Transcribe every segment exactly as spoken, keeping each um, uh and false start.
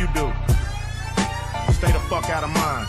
You do. Stay the fuck out of mine.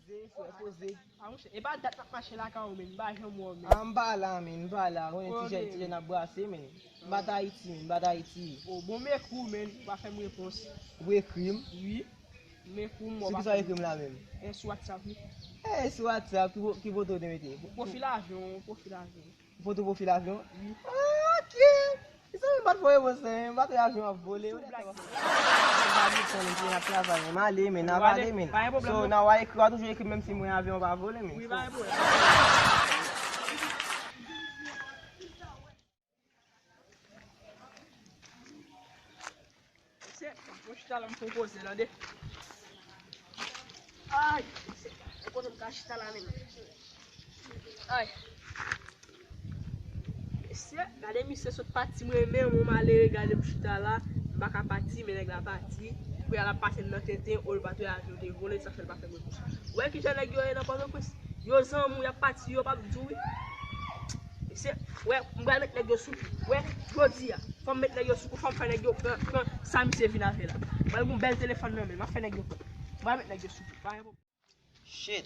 Poze, frè, poze. A, monchè, e pa dat m ap mache lakay ou, men, m pa janm wè w, men. A, m pa la, men, m pa la. Ou konnen ti jèn, ti jèn ap brase, men. M pa t Ayiti, men, m pa t Ayiti. O, bon, m ekri w, men, ou pa fè m repons. Ou ekri m? Wi. M ekri w, m wè w pa fè m. Sou ki sa w ekri m la menm? E sou WhatsApp, wi. E, sou WhatsApp, ki fo-, ki foto w te mete? Pwofil avyon, pwofil avyon. Foto pwofil avyon? Wi. Ah, ok. Mezanmi, m pa t voye bon sa, m pa t wè avyon ap vole. Sou blag. M pa gen tan, men, n ap travay, men, m ale, men, n ap ale, men. Pa gen pwoblèm, non. So, nan w a ekri, w a toujou ekri, menm si m wè avyon pa vole, men. Wi, pa gen pwoblèm. Se, mwen chita la, m pran poze, tande. Ay, se, mwen kote m ka chita la menm. Ay. Mesye, gade misye sot pati, mwen menm, mwen malere, gade m chita la, m pa ka pati, men nèg la pati. Kounye a l ap pase m nan tenten, o l pa t wè avyon te vole, sa fè l pa fè m repons. Ou wè kijan nèg yo ye nan Pòtoprens? Yo zanmi w, y ap pati, yo p ap di w wi. Mesye, wè, m pral met nèg yo sou kou. Wè, jodi a, fò m met nèg yo sou kou, fò m fè nèg yo pran, pran sa misye vin avè la. M pral gen yon bèl telefòn nan men, m ap fè nèg yo pran. M pral met nèg yo sou kou. Pa gen pwoblèm. Shit.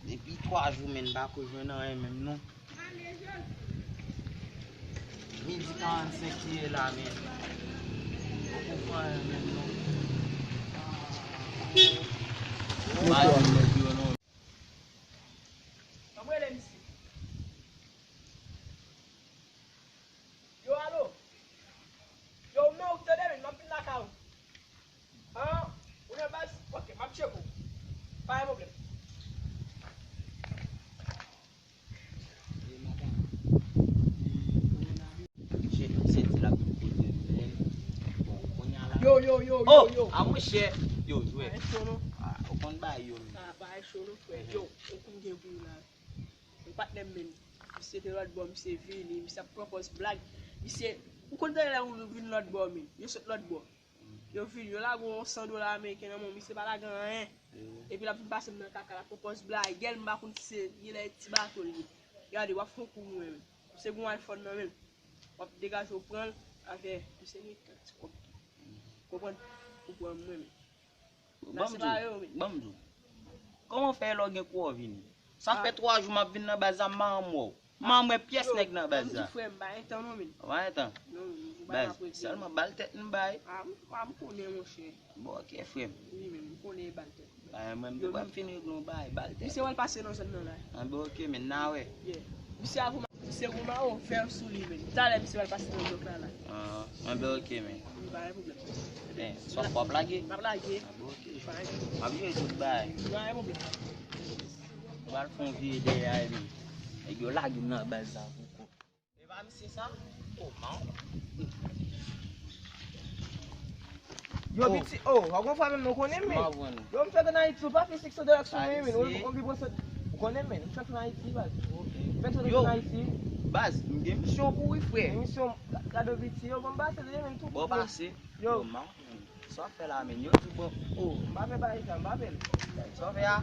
Depi twa jou, men, m pako jwenn anyen menm, non. Midi karannsenk li ye la, men. Poko fè anyen menm, non. Yo pa jwenn nèg yo, non. Ann rele misye. Yo, alo? Yo, men ou tande, men, m ap vin lakay ou. An, ou nan baz? Ok, m ap tcheke w. Pa gen pwoblèm. Shit, misye di l ap vin kote m, men. Bon, kounye a la. Yo, yo, yo, yo, yo. Oh, a monchè. Yo, jwè. Pa gen cho non. Ah, ou konn bagay yo, men. Ah, pa gen cho non, frè. Yo, ou konn gen pou la. Yon patnè m, men, misye te lòtbò, misye vini, misye ap pran pòz blag. Misye, ou konn tande lè moun vin lòtbò, men, yo sot lòtbò. Yo vini, yo lage yon san dola ameriken nan men w, misye pa lage anyen. Epi l ap vin pase m nan kaka, l ap pran pòz blag, gèl m pa konn si se genlè ti bato l ye. Gade, w ap fè yon kou mwen, men. Misye gen yon iPhone nan men l. W ap degaje w pran l, avè, misye gen kèk ti kòb tou. Konprann? Ou pran mwen, men. Ban m di w, ban m di w. Kòman w fè lè w gen kou w vini? Sa fè twa jou m ap vin nan baz la, m pa janm wè w. M pa janm wè pyès nèg nan baz la. Ban m di w, frè m, m pa gen tan non, men. Ou pa gen tan? Non, m pa gen tan pou di. Baz, sèlman ba l tèt m bay. A, m, a, m konnen, monchè. Bon, ok, frè m. Wi, men m konnen e ba l tèt. Ba, mwen, m te kwè m fin regle yon bagay, ba l tèt. Misye pral pase nan zòn nan la. Anben, ok, men n a wè. Yeah. Misye a gwo ma-, misye gwo mawo vè sou li, men. Talè misye pral pase nan blòk la, la. Ah, anben, ok, men. Wi, pa gen pwoblèm. Ben, swa w ap lage? M ap lage. Anben, ok. Pa gen. M ap jere tout bagay. Pa gen pwoblèm. Ou pral fè yon vire dèyè a, epi nèg yo lage m nan baz la pou kò. E pa misye sa? Oh, man. Yo, piti, oh, w ap gon fwa menm nou konnen, men. Yo, m fèt ann Ayiti, ou pa fè six hundred ak sou mwen, men. Ou, ou, ou konnen, men. M fèt ann Ayiti, baz. M fèt ann Ayiti. Baz, m gen misyon pou ou, wi, frè. Gen misyon, gade piti, yo, bon, m pase, men, tou. Bon, pase. Yo. Yo, man. Sa w ap fè la, men? Yo di bon. Oh, m pa fè bagay sa, m pa fè l. Sa w fè a?